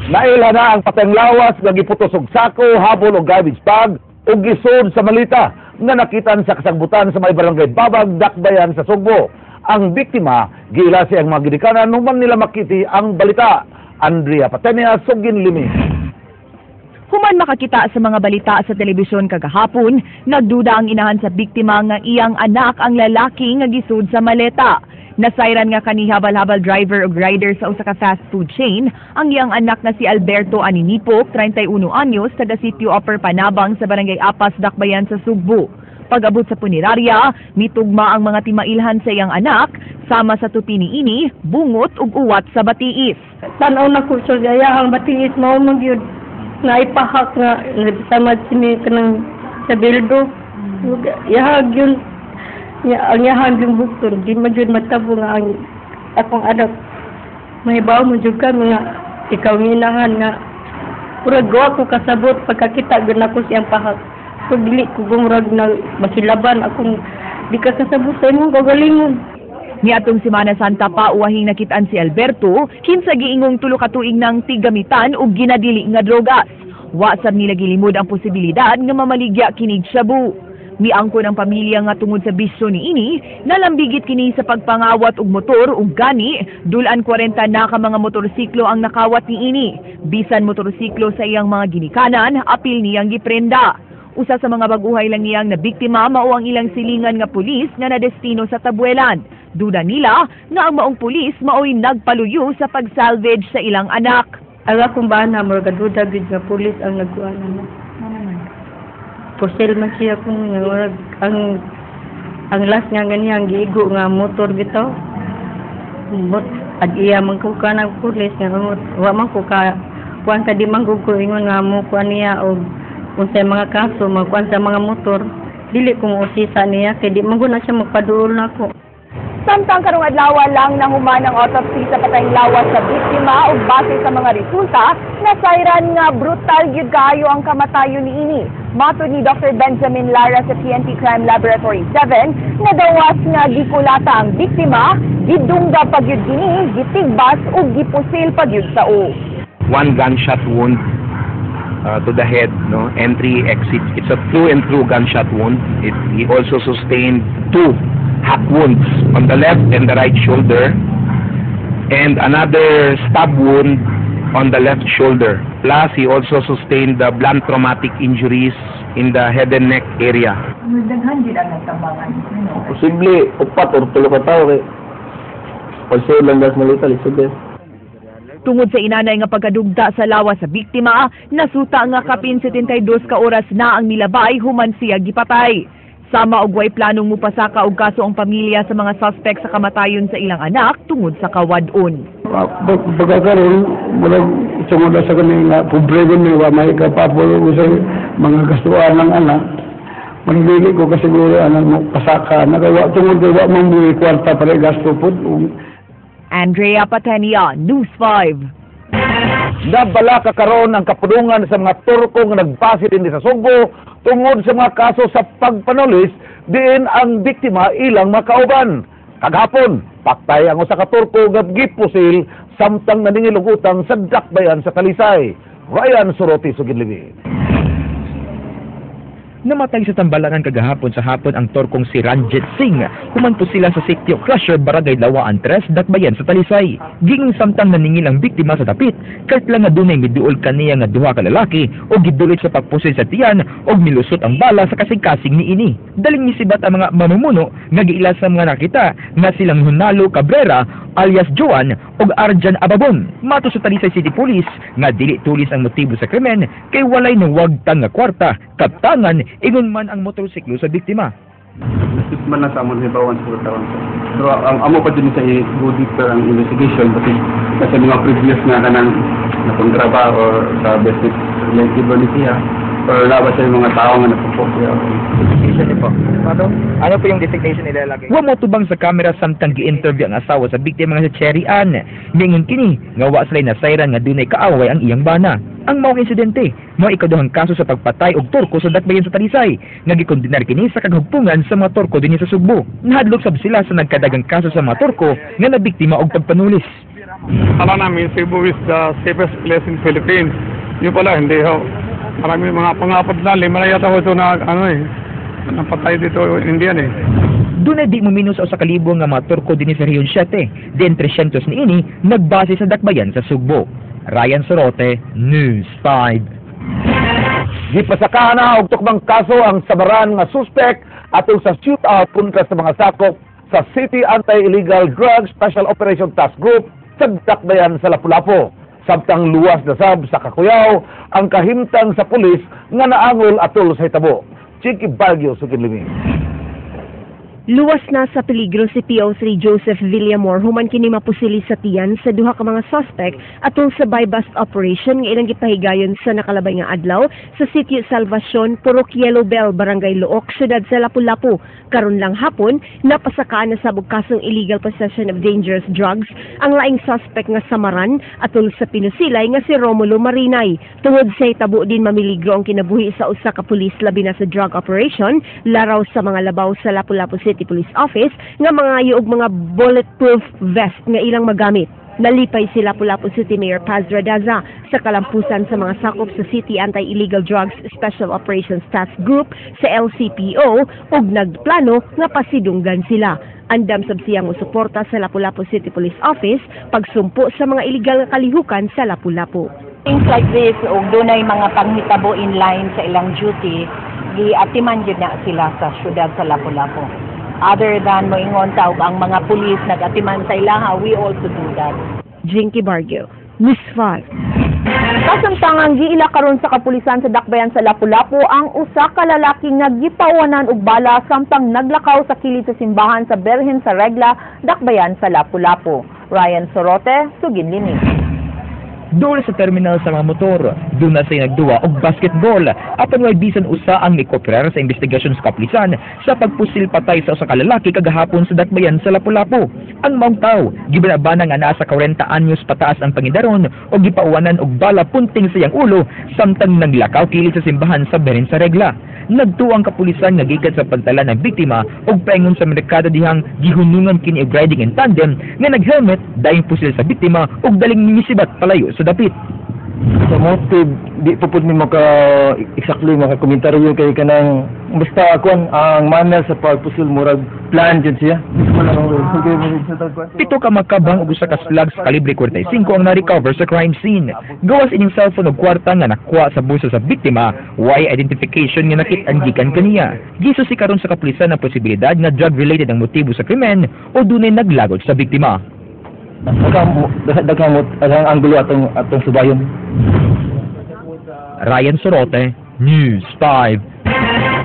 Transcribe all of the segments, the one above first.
Naila na ang patayng lawas nga giputos og sako, habol og garbage bag ug gisud sa malita nga nakitan sa kasagbutan sa may Barangay Babag, Dakbayan sa Sugbo. Ang biktima giila siyang mga gidikanan human nila makiti ang balita. Andrea Patenia, Sugin Limi. Human makakita sa mga balita sa telebisyon kagahapon, nagduda ang inahan sa biktima nga iyang anak ang lalaki nga gisud sa maleta. Nasayran nga kani habal-habal driver ug rider sa usa ka fast food chain ang iyang anak na si Alberto Aninipok, 31 anyos, taga Sitio Upper Panabang sa Barangay Apas, Dakbayan sa Sugbo. Pag-abot sa punerarya, mitugma ang mga timailhan sa iyang anak, sama sa tupi niini, bungot ug uwat sa batiis. Tanaw na ko sa gaya ang batiis mao man gyud nga ipahak nga samad sini kanang sa bildo. Yahag yun ya, ang yahan yung bukton di man jud matabo nga ang akong anak mahibaw mo jud ka nga ikaw ang inahan nga murag wa ko kasabot pagkakita gyud nako siyang pahak ko, dili ko gumurag na masilaban akong di ka kasabot sa imong kaugalingon. Niadtong Semana Santa pa uwahing nakitaan si Alberto, kinsa giingong 3 ka tuig nang tiggamitan og ginadili nga drogas. Wa sab nila gilimod ang posibilidad nga mamaligya kinig shabu. Miangkon ang pamilya nga tungod sa bisyo niini, nalambigit kini sa pagpangawat og motor ug gani dulan 40 na ka mga motorsiklo ang nakawat niini. Bisan motorsiklo sa iyang mga ginikanan, apil niyang giprenda. Usa sa mga baguhay lang niyang nabiktima mao ang ilang silingan nga pulis nga nadestino sa Tabuelan. Duda nila nga ang maong pulis maoy nagpaluyo sa pagsalvage sa ilang anak. Ang akong bana murag duda gyud nga pulis ang nagkuan ana. Pusil man siya kung nga murag ang last nga ganiyang giigo nga motor bitaw. Mot ag iya man ko ka ng pulis nga wa man ko ka kuan ka di man gud ko ingon nga mo kuan niya og unsay mga kaso magkuan sa mga motor, dili ko mousisa niya kay di man gud na siya magpaduol nako. Samtang karong adlaw lang nahuman ang autopsy sa patayng lawas sa biktima ug base sa mga resulta, nasayran nga brutal gyud kaayo ang kamatayon niini. Matod ni Dr. Benjamin Lara sa PNP Crime Laboratory 7, nadawas nga gikulata ang biktima, gidungga pa gyud kini, gitigbas ug gipusil pa gyud sa ulo. One gunshot wound to the head, no, entry, exit. It's a through and through gunshot wound. He also sustained two hack wounds on the left and the right shoulder, and another stab wound on the left shoulder. Plus, he also sustained the blunt traumatic injuries in the head and neck area. Daghan gyud ang nagtambangan. Posible, upat or tulo ka tao kay pagsuod lang gas malita, lisod eh. Tungod sa inanay nga pagkadugta sa lawas sa biktima, nasuta nga kapin 72 ka oras na ang nilabay human siya gipatay. Sama og way planong mupasaka og kaso ang pamilya sa mga suspect sa kamatayon sa ilang anak tungod sa kawad-on. Baga karon murag tungod na sa kani nga pobre ko ni wa may kapapol sa mga gastuan ng anak. Murag dili ko kasiguro anang mo pasaka na kay wa tungod kay wa man moy kwarta para gasto pud. Andrea Patenia, News 5. Nabalaka karon ang kapudungan sa mga Turko nga nagbase dinhi sa Sugbo tungod sa mga kaso sa pagpanulis diin ang biktima ilang makauban. Kagahapon, patay ang usa ka Turko nga gipusil samtang naningil og utang sa Dakbayan sa Talisay. Ryan Soroti, Suginlimi. Namatay sa tambalangan kagahapon sa hapon ang Torkong si Ranjit Singh. Human sila sa Sitio Crusher, Barangay Lawaan 3, Dakbayan sa Talisay. Gingong samtang naningil ang biktima sa dapit, kahit lang nga dunay miduol kaniya nga duha ka lalaki o gidulit sa pagpusil sa tiyan o milusot ang bala sa kasing-kasing niini. Daling misibat ang mga mamumuno nga giila sa mga nakita nga silang Hunalo Cabrera alias Joan ug Arjan Ababon. Mato sa Talisay City Police nga dili tulis ang motibo sa krimen kay walay nawagtang nga kwarta, kaptangan, ingon man ang motorsiklo sa biktima. Nasip man na sa amon hibawan sa karon. Pero ang amo pa din sa i-go deeper ang investigation kasi nasa mga previous na kanang nakontraba or sa business related ba ni siya or na ba siya yung mga tao nga nagpo siya. Designation po. Ano po yung designation nila lagi? Wa mo tubang sa kamera samtang gi-interview ang asawa sa biktima nga si Cherry Ann. Miingon kini nga wa sila nasayran nga dunay kaaway ang iyang bana. Ang maong insidente, mao ikaduhang kaso sa pagpatay og Turko sa Dakbayan sa Talisay, nga gikondenar kini sa kaghugpungan sa mga Turko dinhi sa Sugbo. Nahadlok sab sila sa nagkadagang kaso sa mga Turko nga nabiktima og pagpanulis. Akala namin Cebu is the safest place in Philippines. Yun pala, hindi ho. Marami mga pangapat na, lima na yata ho ito na ano eh, napatay dito Indian eh. Dunay di mo minus sa 1,000 nga mga Turko dinhi sa Rehiyon 7. Din 300 niini nagbase sa dakbayan sa Sugbo. Ryan Sorote, News 5. Gipasakahan na og tukmang kaso ang samaran nga suspek atol sa shootout kontra sa mga sakop sa City Anti-Illegal Drug Special Operation Task Group sa dakbayan sa Lapu-Lapu. Samtang luwas na sab sa kakuyaw ang kahimtang sa pulis nga naangol atol sa hitabo. Chinky Baguio, sugin limi. Luwas na sa peligro si PO3 Joseph Villamor human kini mapusili sa tiyan sa duha ka mga suspect atol sa buy-bust operation nga ilang gipahigayon sa nakalabay nga adlaw sa Sitio Salvacion, Purok Yellow Bell, Barangay Looc, Syudad sa Lapu-Lapu. Karon lang hapon, napasakaan na sa kasong illegal possession of dangerous drugs ang laing suspect nga samaran atol sa pinusilay nga si Romulo Marinay. Tungod sa hitabo din mamiligro ang kinabuhi sa usa ka pulis labi na sa drug operation, laraw sa mga labaw sa Lapu-Lapu City Police Office nga mga og mga bulletproof vest nga ilang magamit. Nalipay si Lapu-Lapu City Mayor Paz Radaza sa kalampusan sa mga sakop sa City Anti-Illegal Drugs Special Operations Task Group sa LCPO ug nagplano nga pasidunggan sila. Andam sab siyang musuporta sa Lapu-Lapu City Police Office pagsumpo sa mga iligal nga kalihukan sa Lapu-Lapu. Things like this, ug dunay mga panghitabo in line sa ilang duty, giatiman gyud na sila sa syudad sa Lapu-Lapu. Other than moingon ta og ang mga pulis nag-atiman sa ilaha, we also do that. Jinky Barrio, News 5. Kasamtangang giila karon sa kapulisan sa dakbayan sa Lapu-Lapu ang usa ka lalaki nga gipauwanan og bala samtang naglakaw sa kilid sa simbahan sa Berhen sa Regla, dakbayan sa Lapu-Lapu. Ryan Sorote, Sugin Lini. Dool sa terminal sa mga motor, doon na siya nagduwa og basketball. Apan way bisan usa ang nikooperar sa investigasyon sa kapulisan sa pagpusil patay sa usa ka lalaki kagahapon sa dakbayan sa Lapu-Lapu. Ang maong tawo, gibana nga naa sa 40 anyos pataas ang pangidaron o gipauwanan og bala punting sa iyang ulo samtang naglakaw kilid sa simbahan sa Beren sa Regla. Nagtuo ang kapulisan nga gikan sa pagtala ng biktima og paingon sa merkado dihang gihunungan kini og riding in tandem nga nag-helmet, dayong pusil sa biktima ug daling misibat palayo sa dapit. Sa motive, di pa pud mi maka exactly maka komentaryo kay kanang basta kuan ang manner sa pagpusil, murag plan jud siya. Pito ka magkabang ug usa ka slugs kalibre 45 ang na-recover sa crime scene. Gawas ining cellphone ug kwarta nga nakuha sa bulsa sa biktima, way identification nga nakit-an gikan kaniya. Gisusi karon sa kapulisan ang posibilidad nga drug-related ang motibo sa krimen o dunay naglagot sa biktima. Daghang daghang daghang anggulo atong subayon. Ryan Sorote, News 5.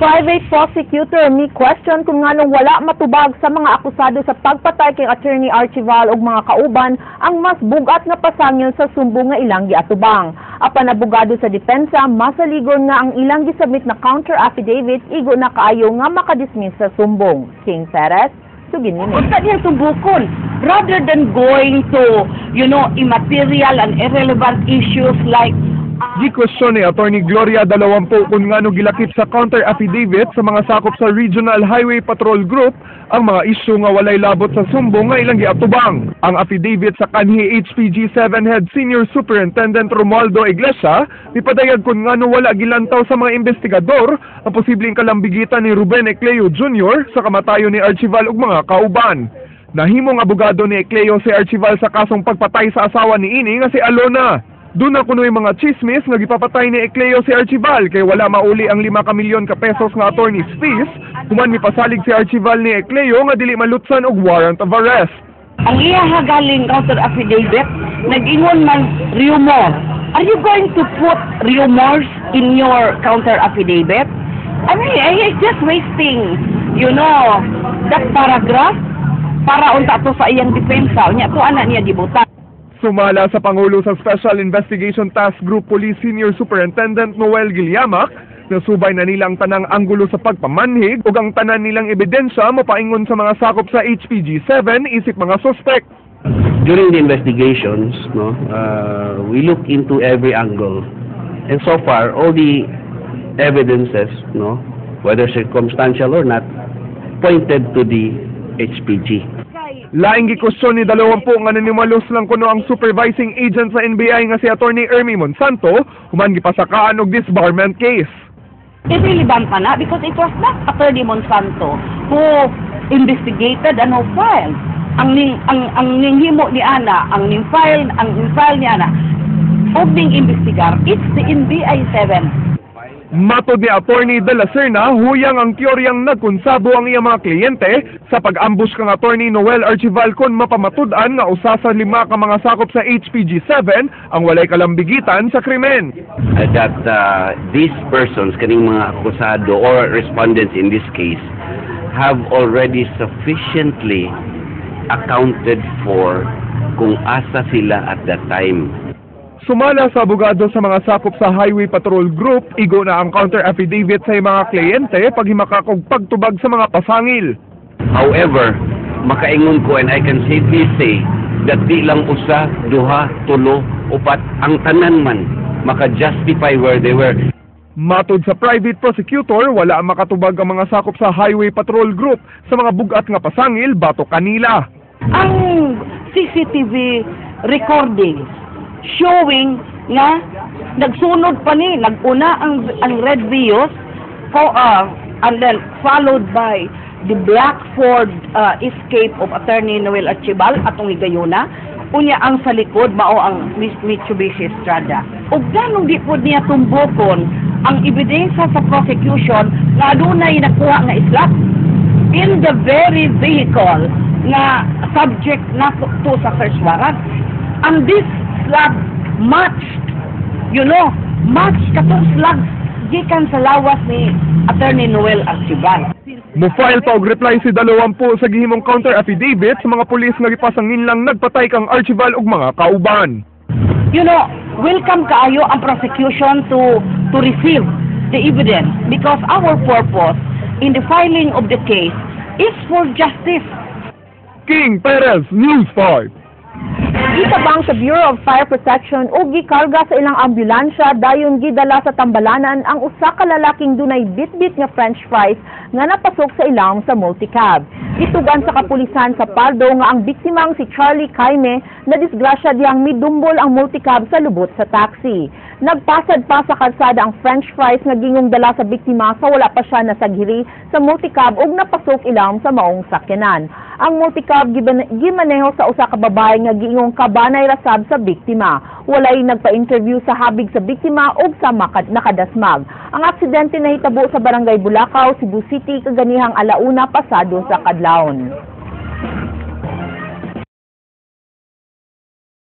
Private prosecutor mi question kung nganong wala matubag sa mga akusado sa pagpatay kay Attorney Archival ug mga kauban ang mas bugat nga pasangil sa sumbong nga ilang giatubang. Apan abogado sa depensa masaligon nga ang ilang gisubmit na counter affidavit igo na kaayo nga makadismiss sa sumbong. King Perez, sugin nini. Unsa niyang sumbukon rather than going to immaterial and irrelevant issues like Gi-question ni Attorney Gloria Dalawampu kung ngano gilakip sa counter affidavit sa mga sakop sa Regional Highway Patrol Group ang mga isyu nga walay labot sa sumbong nga ilang giatubang. Ang affidavit sa kanhi HPG 7 Head Senior Superintendent Romualdo Iglesia mipadayag kung ngano wala gilantaw sa mga investigador ang posibleng kalambigitan ni Ruben Ecleo Jr. sa kamatayon ni Archival ug mga kauban. Nahimong abogado ni Ecleo si Archival sa kasong pagpatay sa asawa ni ini nga si Alona. Doon na kuno'y mga chismis nga gipapatay ni Ecleo si Archival kay wala mauli ang 5 ka milyon ka pesos nga attorney's fees human mipasalig si Archival ni Ecleo nga dili malutsan og warrant of arrest. Ang iya galing counter affidavit, nag-ingon man rumor. Are you going to put rumors in your counter affidavit? I mean, it's just wasting that paragraph para unta to sa iyang depensa. Unya to ana niya gibutan. Sumala sa Pangulo sa Special Investigation Task Group Police Senior Superintendent Noel Gilliamac, nasubay na nila ang tanang anggulo sa pagpamanhig ug ang tanan nilang ebidensya mopaingon sa mga sakop sa HPG-7 isip mga suspek. During the investigations, no, we look into every angle. And so far, all the evidences, no, whether circumstantial or not, pointed to the HPG. Laing gikusyon ni 20 nga nanimalos lang kuno ang supervising agent sa NBI nga si Attorney Ermi Monsanto human gipasakaan og disbarment case. Irrelevant pa na because it was not Attorney Monsanto who investigated and who filed. Ang ning himo ni ana, ang ning file ni ana ug ning investigar, it's the NBI 7. Matod ni Attorney De La Serna, huyang ang teoryang nagkonsabo ang iyang mga kliyente sa pag-ambush kang Attorney Noel Archival kon mapamatud-an nga usa sa lima ka mga sakop sa HPG-7 ang walay kalambigitan sa krimen. That these persons, kaning mga akusado or respondents in this case, have already sufficiently accounted for kung asa sila at that time. Sumala sa abogado sa mga sakop sa Highway Patrol Group, igo na ang counter affidavit sa mga kliyente paghimakak og pagtubag sa mga pasangil. However, makaingon ko and I can safely say that di lang usa, duha, tulo, upat, ang tanan man maka-justify where they were. Matod sa private prosecutor, wala makatubag ang mga sakop sa Highway Patrol Group sa mga bugat nga pasangil batok kanila. Ang CCTV recordings showing nga nagsunod pa ni, naguna ang red Vios for, and then followed by the black Ford Escape of Attorney Noel Archival atong higayuna. Unya ang sa likod mao ang Mitsubishi Strada. Ug ganong di pod niya tumbokon ang ebidensya sa prosecution nga adunay nakuha nga slug in the very vehicle nga subject na to sa search warrant. And this slug matched katong slugs gikan sa lawas ni Attorney Noel Archival. Mo-file pa og reply si 20 sa gihimong counter affidavit sa mga pulis nga gipasangin lang nagpatay kang Archival ug mga kauban. Welcome kaayo ang prosecution to receive the evidence because our purpose in the filing of the case is for justice. King Perez, News 5. Gitabang sa Bureau of Fire Protection ug gikarga sa ilang ambulansya dayon gidala sa tambalanan ang usa ka lalaking dunay bitbit nga french fries nga napasok sa ilawom sa multicab. Gitugan sa kapulisan sa Pardo nga ang biktimang si Charlie Kaime na disgrasya dihang midumbol ang multicab sa lubot sa taxi. Nagpasad pa sa kalsada ang french fries nga gingong dala sa biktima sa wala pa siya nasaghiri sa multicab ug napasok ilawom sa maong sakyanan. Ang multicab gimaneho sa usa ka babae nga giingong kabanay rasab sa biktima. Walay nagpa-interview sa habig sa biktima ug sa nakadasmag. Ang aksidente nahitabo sa Barangay Bulacau, Cebu City kaganihang 1:00 pasado sa kadlawon.